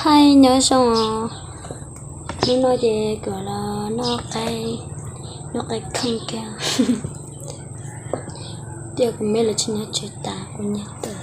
Hais nyob zoo os, hnub no ces kuv los noj qaib, noj qaib khoom kiag. Tias kuv me lawv tsis nyob tsev tas kuv nyiam tawm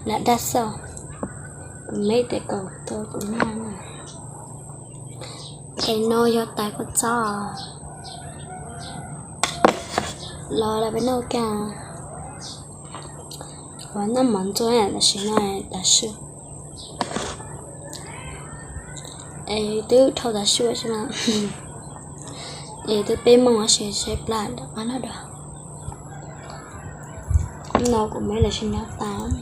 lam dab xauj, kuv me tes kaum tuaj kuv noj no. Tes no yog tais kua txob los lawv peb noj kiag. Kuv noj mov ntxuaj tam sim no tas su. Es twb dhau tas su xwb na. Es twb peb moos tab sis saib plag rov qab noj dua. No kuv me lawv tsis nyob tas.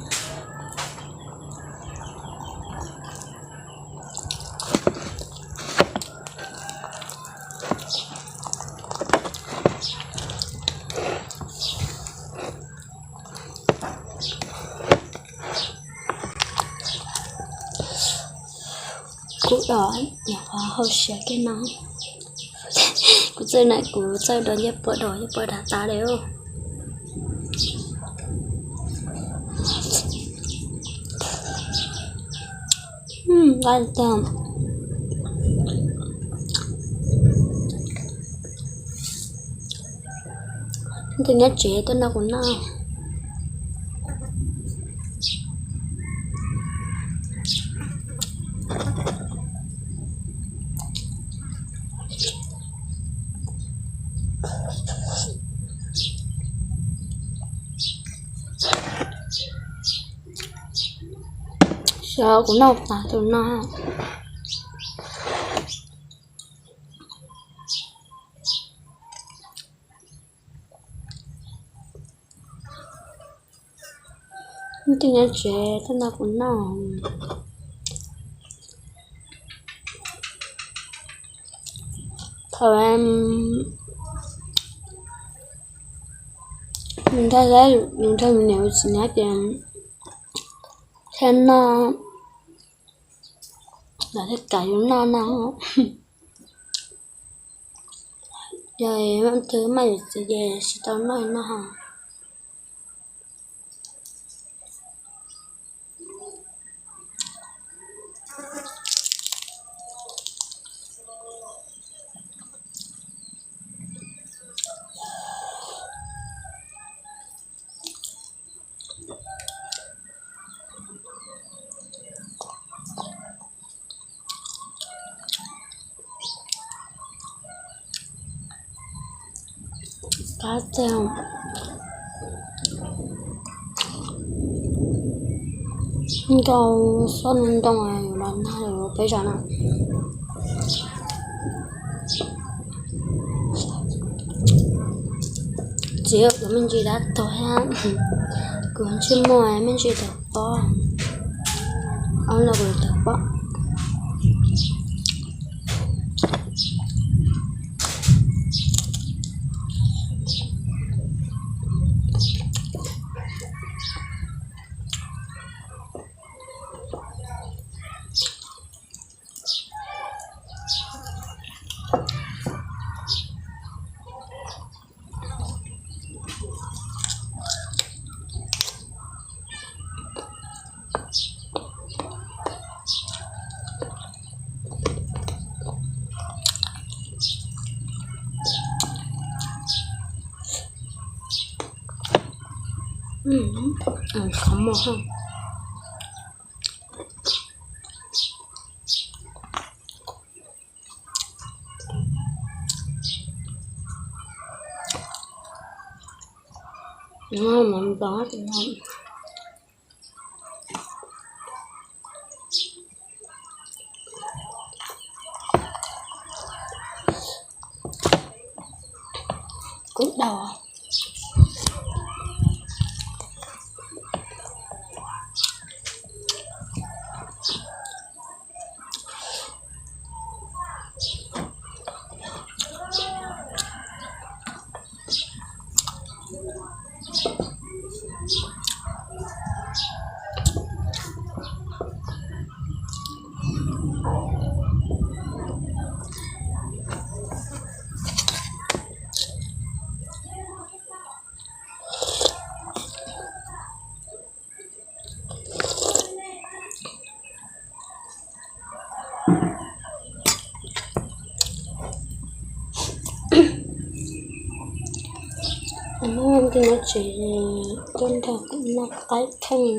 Kub dos, nyuam qhuav hau siav kiag no. Kuv txawj na, kuv txawj dos ncej puab dos, ncej puab dav tas li. Nqaij tag. Tus nyob tsev tuaj nrog kuv noj. Xyov kuv noj tas tus no. Tus nyob tsev tuaj nrog kuv noj. Thaum nws nrog, nws nrog nws niam txiv nyob ces thiaj noj, lawv thiaj kam yus noj no. Yog leej twg maj yus txiv ces tsis tau noj noj ho. Qab txag, ntoo, xob ntoo los nag peb zos na. Txiv, kuv me ntsis dab tuag thiab, kuv ntsej muag me ntsis tawv pob, ob los kuv tawv pob. Qhov muag. Kub daus. Nti no tsev tuaj nrog kuv noj qaib kheej.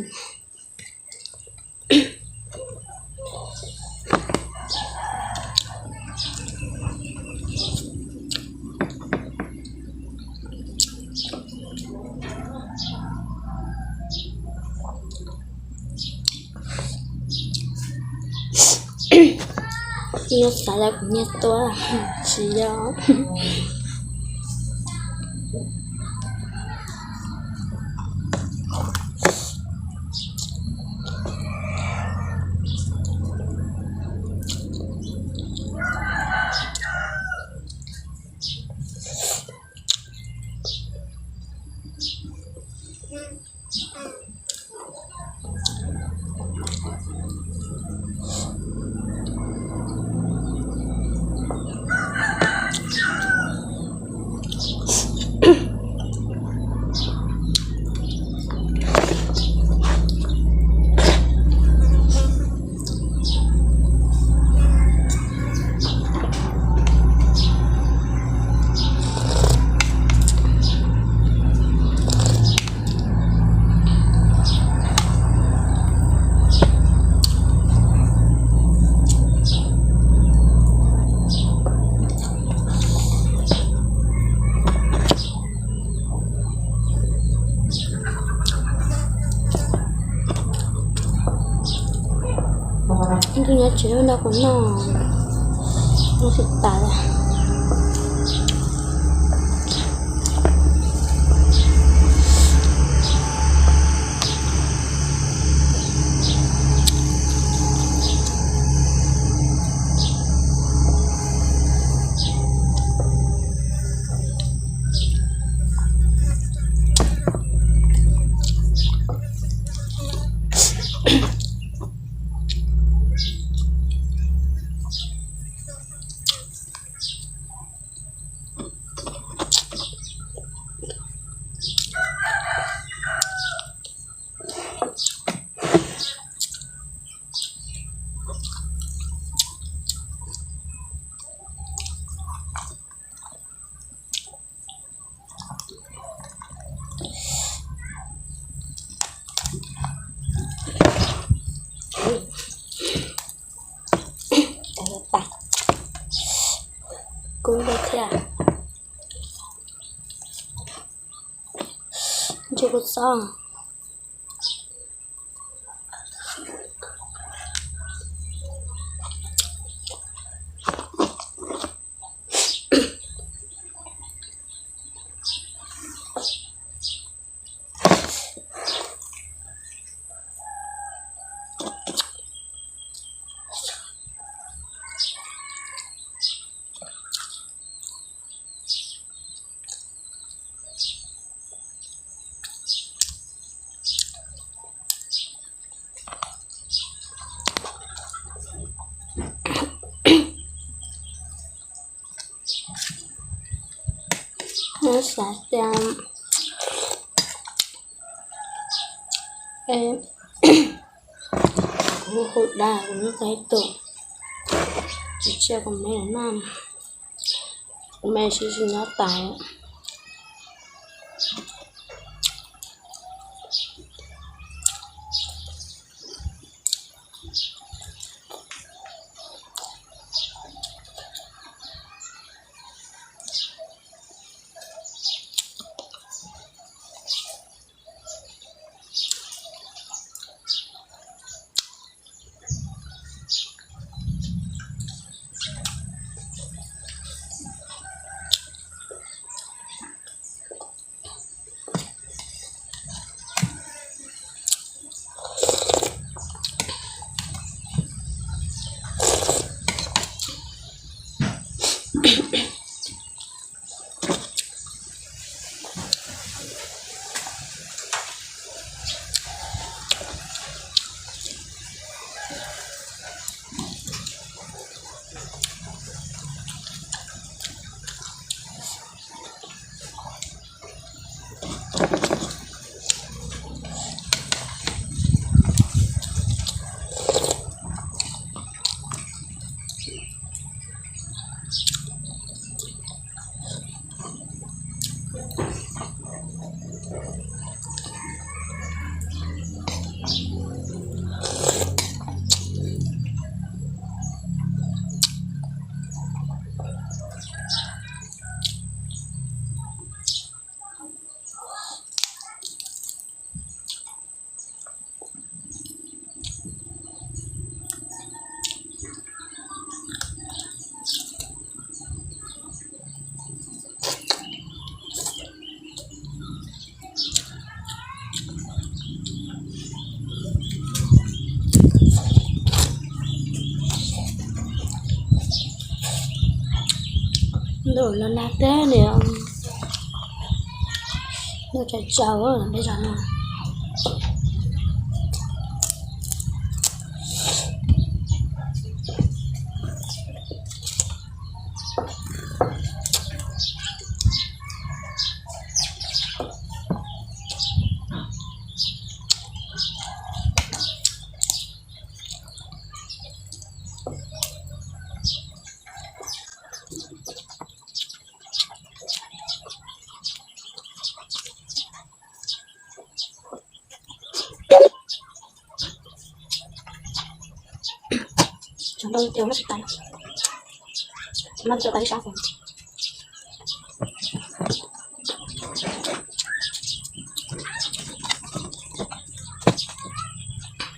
Nyias xav yog kuv nyias tua, tsis yog. Ntu nyob tsev nrog kuv noj, noj tsis tas li. Kub thiab. Ntshe kuv txob. Nyob xav tias kuv hu dag kuv lub kaib tus, tsis cia kuv me noj, kuv me tsis tsis nyob tais. Ntuj, los nag tiag li, ntuj tsaus tsaus peb zos no. Tsaus ntuj ces no tsis tas, no tsis tas ib sab.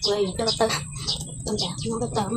Ua yus coj los taw, tau ntas no taw.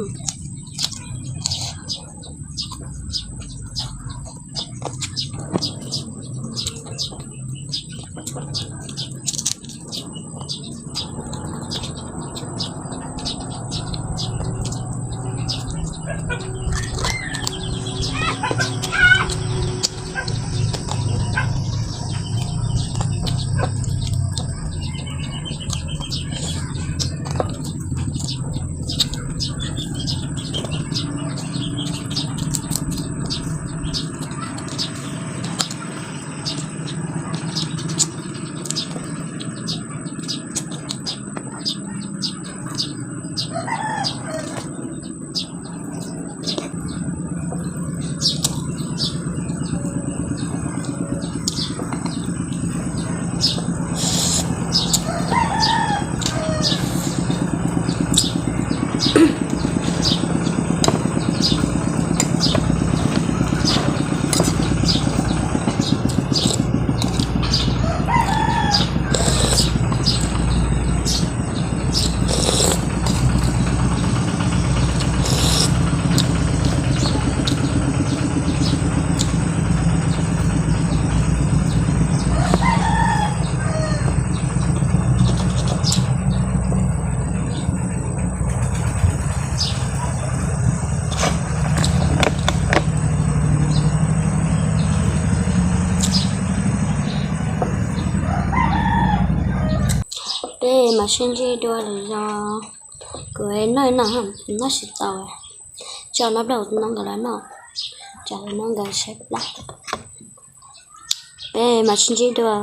Peb mam sib ntsib dua lwm zaus. Kuv noj no, noj tsis tau, tso noj plaub tus no nkawd los noj, tsam no nkawd tshaib plab. Peb mam sib ntsib dua.